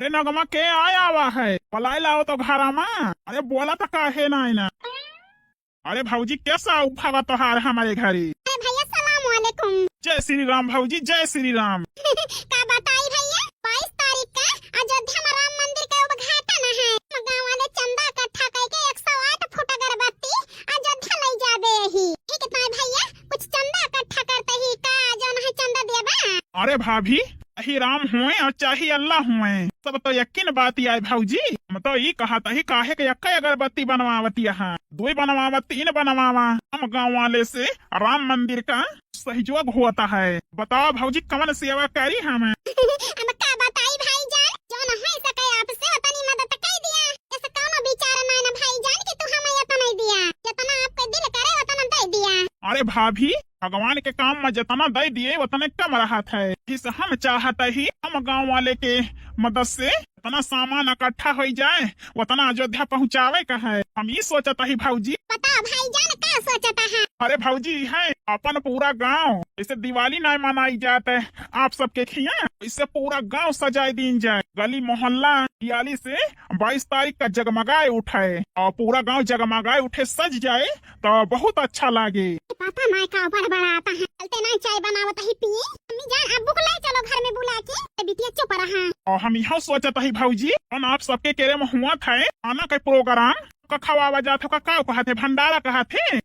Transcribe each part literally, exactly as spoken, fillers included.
अरे नगमा, के आय आवा है? बलाय लाओ तो घरा मा। अरे बोला तो काहे नाय ना? अरे भौजी, कैसा उफावा तोहार हमारे घरे? अरे भैया, सलाम वालेकुम। जय श्री राम भौजी, जय श्री राम। का बताई भैया, बाईस तारीख का अयोध्या मा राम मंदिर के उद्घाटन है। हम गाँव वाले चंदा इकट्ठा करके एक सौ आठ फुट अगरबत्ती अयोध्या लई जाबे ही। ठीक ना भैया, कुछ चंदा इकट्ठा करते ही का, जौन है चंदा देबा? अरे भाभी, चाहे राम हुए और चाहे अल्लाह हुए, सब तो यकीन बात ही आए भौजी। हम तो ई कहत ही, काहे के यक्का अगरबत्ती बनवावत यहाँ, दुई बनवावा, तीन बनवावा। हम गाँव वाले से राम मंदिर का सहयोग होता है। बताओ भौजी, कवन सेवा करी हम? हम का बताई भाईजान, जौन होइ सके आपसे ओतनी मदद कई दिया। ऐसा कौनो विचार नाय ना भाईजान कि तू हमें इतना ही दिया, जितना आपके दिल करे उतना दे दिया। अरे भाभी, भगवान के काम मा जितना दे दिए उतने कम रहत है। इस हम चाहत ही हम गाँव वाले के मदद से इतना सामान इकट्ठा होइ जाए, उतना अयोध्या पहुँचावे का है। हम ई सोचत ही भौजी। बताओ भाईजान, का सोचत है? अरे भौजी, है अपन पूरा गाँव, जैसे दिवाली नाय मनाई जात है आप सबके खिया, इससे पूरा गाँव सजाए दीन जाए, गली मोहल्ला दियाली से बाईस तारीख का जगमगाए उठे और पूरा गाँव जगमगाए उठे, सज जाए तो बहुत अच्छा लागे। पता नाय का बड़बड़ात है, चलते नाय चाय बनावत ही पिए। अम्मी जान, अब्बू को ले चलो घर में बुला के। ए बिटिया चुप रहा। और हम यह सोचत ही भौजी, हम आप सबके केरे मा हुआ था, आना के प्रोग्राम का खवावा जात हो का, का कहत है, भंडारा कहत है?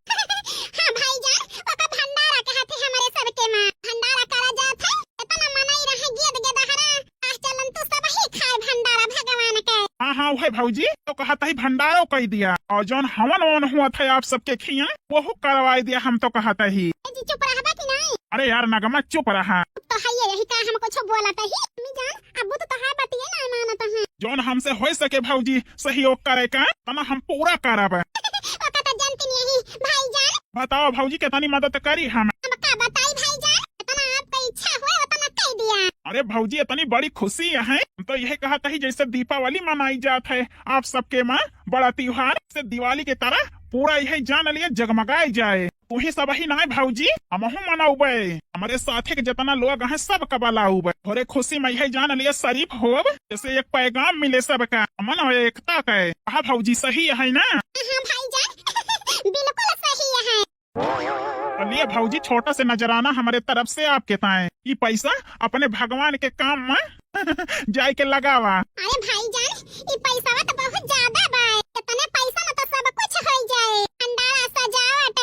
हाँ भाईजान, ओका भंडारा कहत है हमरे सबके मा। भंडारा करा जात है, इतना मनई रहे, गेद गेदहरा, आह चलन तू सब ही खाए भंडारा भगवान के। हाँ, हाँ, वही भौजी, तो कहत ही भंडारो कई दिया। और जौन हवन वन हुआ था आप सबके खिया, वहू करवाई दिया, हम तो कहत ही। ए जी, चुप रहबा कि नहीं? अरे यार नगमा, चुप रहा। तो है ये, यही का हम कुछ बोलत ही? अम्मी जान, अब्बू तो तोहार बतिये ना मानत हैं। जौन हमसे होइ सके भौजी सहयोग करे का, तना हम पूरा करब। ओका तो जानती नहीं भाईजान। बताओ भौजी, कितनी मदद करी हम? हम का बताई भाईजान, इतना आपका इच्छा हुए उतना कह दिया। अरे भौजी, इतनी बड़ी खुशी है, हम तो यह कहत ही जैसे दीपावली मनाई जात है आप सबके मा, बड़ा त्योहार से दिवाली के तरह पूरा यह जान लिया जगमगाए जाए। तू ही सब ही नाय भौजी, हमहू मनउबे। हमरे साथे के जितना लोग हैं, सब का बलाउबे। तोहरे खुशी मा यह जान लिया शरीक होब, जैसे एक पैगाम मिले सबका, अमन और एकता के। हाँ भौजी, सही है ना? हाँ भाईजान, बिल्कुल सही है। तो लिए भौजी, छोटा से नजराना हमरे तरफ से आपके ताए। ई पैसा अपने भगवान के काम मा जाए के लगावा। अरे भाईजान, ई पैसवा तो बहुत ज्यादा बा। इतने पैसा में तो सब कुछ होइ जाए, भंडारा, सजावट,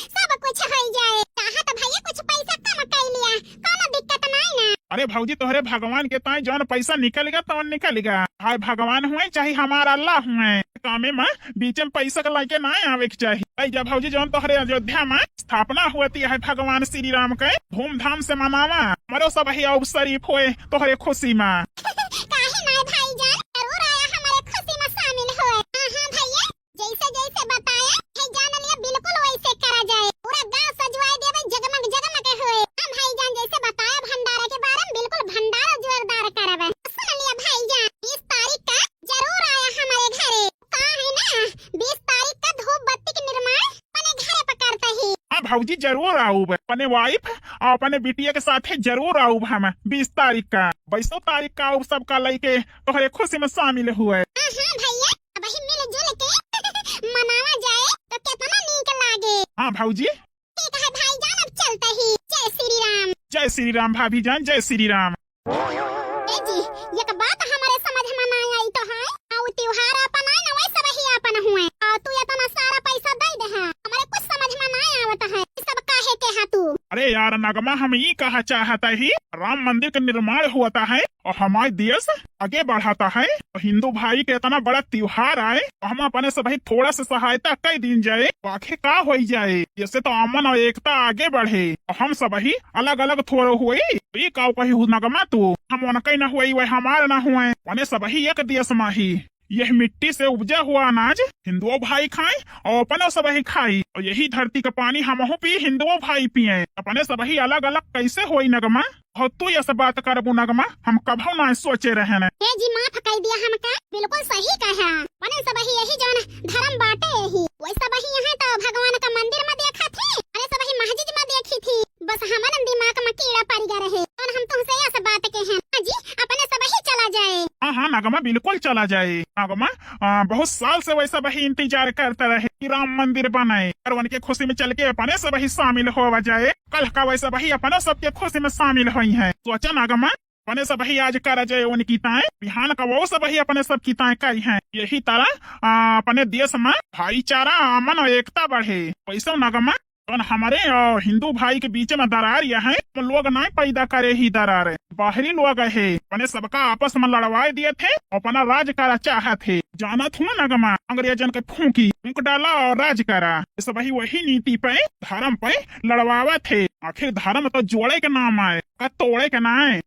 सब कुछ होइ जाए। चाहा तो भैया कुछ पैसा कम कर लिया, कोनो दिक्कत नाय ना। अरे भौजी, तोहरे भगवान के ताई जौन पैसा निकल गया तौन निकल गया। हाय भगवान हुए चाहे हमारा अल्लाह हुए, कामे में बीच में पैसा के लाइके ना आवे के चाही। ऐ जा भौजी, जौन तोहरे अयोध्या में स्थापना हुआ थी है भगवान श्री राम के, धूमधाम से मनावा। हमरो सब ही अब शरीक होए तोहरे खुशी में। काहे ना भाईजान, जरूर आया हमारे खुशी में शामिल होए। हाँ, हाँ भैया, जैसे जैसे बताया है जान लिया, बिल्कुल वैसे करा जाए। पूरा गांव सजवाए देवे, जगमग जगमग होए। हाँ भाईजान, जैसे बताया भंडारा के बारे में, बिल्कुल भंडारा जोरदार करबे। सुन लिया भाईजान, बीस तारीख का जरूर आया हमारे घरे। का है ना, बीस तारीख का धूप बत्ती के निर्माण अपने घरे पर करते ही। हाँ भौजी, जरूर आऊब। अपने wife और अपने बिटिया के साथे जरूर आऊब हम बीस तारीख का। बाईसों तारीख का आऊब सबका लइके तोहरे खुशी में शामिल हुए। हाँ, हाँ भैया, अब ही मिलजुल के मनावा जाए तो कितना नीक लागे। हाँ भौजी। ठीक है भाईजान, अब चलते ही। जय श्री राम। जय श्री राम भाभी जान, जय श्री राम। ए जी, एक बात हमारे समझ में ना आई तो है, आ उ त्योहार अपन आए ना, वैसे वही अपन हुए, आ तू इतना सारा पैसा दे दे है, हमारे कुछ समझ में ना आवत है, ई सब काहे के है तू? अरे यार नगमा, हम ई कहा चाहता ही, राम मंदिर का निर्माण होता है और हमारे देश आगे बढ़ाता है, और हिंदू भाई के इतना बड़ा त्योहार आए, तो हम अपने से भाई थोड़ा सा सहायता कर दीन जाए, तो आखिर का होई जाए, जैसे तो अमन और एकता आगे बढ़े, और हम सब ही अलग अलग थोड़ो हुए। तो ये काव कही हु नगमा तू, हम उनका ही ना हुए, वह हमारे ना हुए, उन्हें सब ही एक देश में ही यह मिट्टी से उपजा हुआ अनाज हिंदुओ भाई खाए और अपने सब ही खाई, और यही धरती का पानी हमहू पी, हिंदुओ भाई पिए। अपने सब ही अलग अलग कैसे होई नगमा? और तू ऐसे बात करबू नगमा, हम कभो ना सोचे रहे न। हे जी, माफ कर दिया हमका, बिल्कुल सही कहा। अपने सब ही यही जौन धर्म बाटे यही, वही सब ही यहाँ तो भगवान का मंदिर में देखा थी, अरे सब ही मस्जिद में देखी थी, बस हमारे दिमाग में कीड़ा पड़ गया रहे, और हम तुमसे ऐसे बात के हैं। हाँ जी, अपने सब ही चला जाए। हाँ, हाँ, नगमा बिल्कुल चला जाए। नगमा, आ, बहुत साल से वैसा वही इंतजार करता रहे कि राम मंदिर बने और उनके खुशी में चल के अपने सब ही शामिल होवा जाए। कल का वैसा वही अपने सबके खुशी में शामिल होइहैं। सोचा नगमा, अपने सब ही आज करा जाए उनकी ताए, बिहान का वो सब ही अपने सब की ताए करी हैं। यही तरह, आ, अपने देश में भाईचारा, अमन और एकता बढ़े। वैसे नगमा, जौन हमारे, आ, हिंदू भाई के बीच में दरार यह है, हम लोग नाहीं पैदा करे ही दरार, बाहरी लोग है, अपने सबका आपस में लड़वाए दिए थे, अपना राज करा चाहत है। जानत हुआ नगमा, अंग्रेजन के फूंकी, फूंक डाला और राज करा। ये सब ही वही नीति पे, धर्म पे लड़वावत है। आखिर धर्म तो जोड़े के नाम आए, का तोड़े के नाम आए।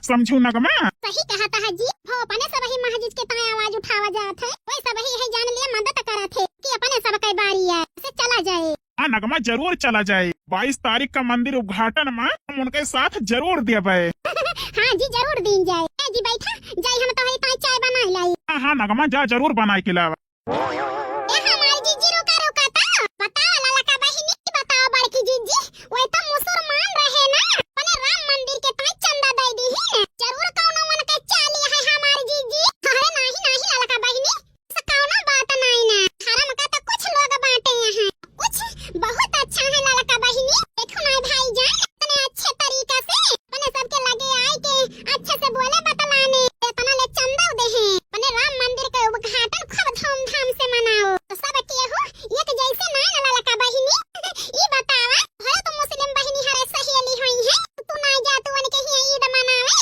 समझू नगमा? सही कहत है जी, वो अपने सब ही महजिज के ताए आवाज उठावा जात है, वही सब ही है जान लिए मदद करत है कि अपने सब के बारी है, से चला जाए। हाँ नगमा, जरूर चला जाए। बाईस तारीख का मंदिर उद्घाटन में हम उनके साथ जरूर देबे। हाँ जी, जरूर दीन जाए। ए जी बैठा, जाई हम तोहरी ताई चाय बनाई लाई। हाँ, हाँ नगमा, जा जरूर बनाई के लावा। ए हमार जीजी, रुका, रुका ता। बताओ ललका बहिनी, बताओ बड़की जीजी, वो तो मुसलमान रहे ना, अपने राम मंदिर के ताई चंदा दे दी ही ना। जरूर कौनो उनके चाली है हमार जीजी। अरे नाही, नाही ललका बहिनी, से कौनो बात नाही ना। धर्म का तो कुछ लोग बाटे यहाँ, कुछ बहुत अच्छा है ललका बहिनी। देखो ना भाई जान, इतने अच्छे तरीका से अपने सबके लगे आए के अच्छे से बोले बतलाने, इतना ले चंदा दे हैं, अपने राम मंदिर के उद्घाटन खूब धूमधाम से मनाओ। तो सब केहू एक जैसे ना ना ललका बहिनी। ई बतावा, भले तो मुस्लिम बहिनी हरे सहेली होई है, तू ना जा तू उनके ही ईद मनावे।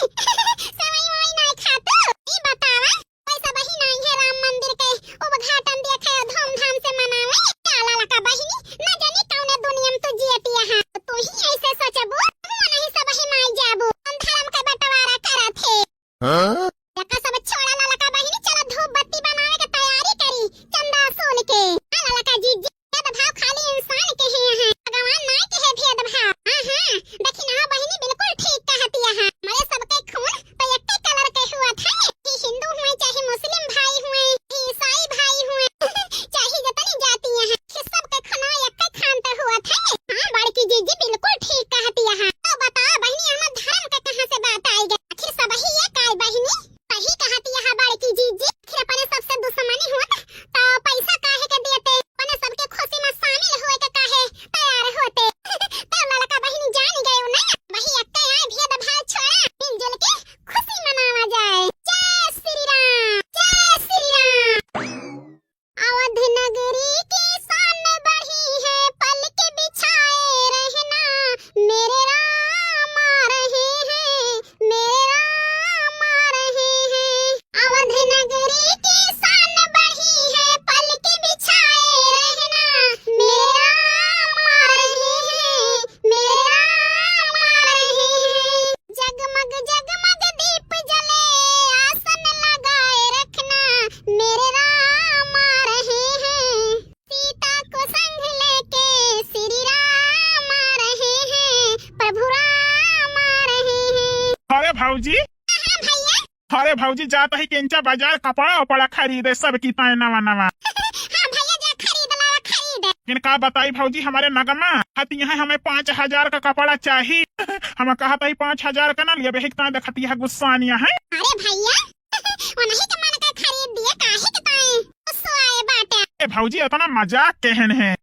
सेवई वई ना खातू। ई बतावा, पैसा बही नाही है राम मंदिर के उद्घाटन देखे और धूमधाम से मनावे। का ललका बहिनी, न जानी कौने दुनिया में तू जियती है। तू ही ऐसे सोचबू, तू नहीं सब ही माई जाबू। हम धर्म के बंटवारा करत है। हाँ? एका सब छोड़ा ललका बहिनी, चला धूप बत्ती बनावे के तैयारी करी, चंदा वसूल के। हाँ ललका जीजी, भेदभाव खाली इंसान के ही है, भगवान नाय के है भेदभाव। हाँ, हाँ, दखिनहा बहिनी बिल्कुल ठीक कहती है। हमारे सबके खून तो एक कलर के हुआ था, कि हिंदू हुए चाहे मुस्लिम भाई हुए, कि ईसाई भाई हुए, चाहे जितनी जाति है, कि सबके खुनवा एक खान तो हुआ था। हाँ, बड़की जीजी बिल्कुल ठीक कहती है। तो बताओ बहिनी, हमार धर्म के कहाँ से बात आई गई? आखिर सब ही एक आए बहिनी। सही कहती है बड़की जीजी, आखिर अपने सबसे दुश्मनी होत, तो पैसा काहे के देते? अपने सबके खुशी में शामिल होए के काहे तैयार होते? तो ललका बहिनी जान गए ना, वही अक्के आए भेदभाव छोड़ा, मिलजुल के खुशी मनावा जाए। जय श्री राम, जय श्री राम। अवध नगरी की शान बढ़ी है, पलक बिछाए रहना, मेरे राम आ रहे हैं, मेरे राम आ रहे हैं। अवध नगरी की शान बढ़ी है, पलक बिछाए रहना, मेरे राम आ रहे हैं, मेरे राम आ रहे हैं। जगमग जगमग दीप जले, आसन लगाए रखना, मेरे राम आ रहे हैं। सीता को संग लेके श्री राम आ रहे हैं, प्रभु राम आ रहे हैं। अरे भौजी, हाँ भैया। अरे भौजी, जात ही केंचा बाजार कपड़ा उपड़ा खरीदे, सब की ताए नवा नवा। हाँ भैया, जा खरीद लावा, खरीद। लेकिन का बताई भौजी, हमारे नगमा हती है, हमें पाँच हजार का कपड़ा चाही। हम कहत ही पाँच हजार का ना लिए, बेहिक ताए देखती है गुस्सानिया है। अरे भैया, उन्हीं के मन का खरीद दिए, काहे के ताए गुस्साए बाटे? ए भौजी, इतना मजाक कहन है।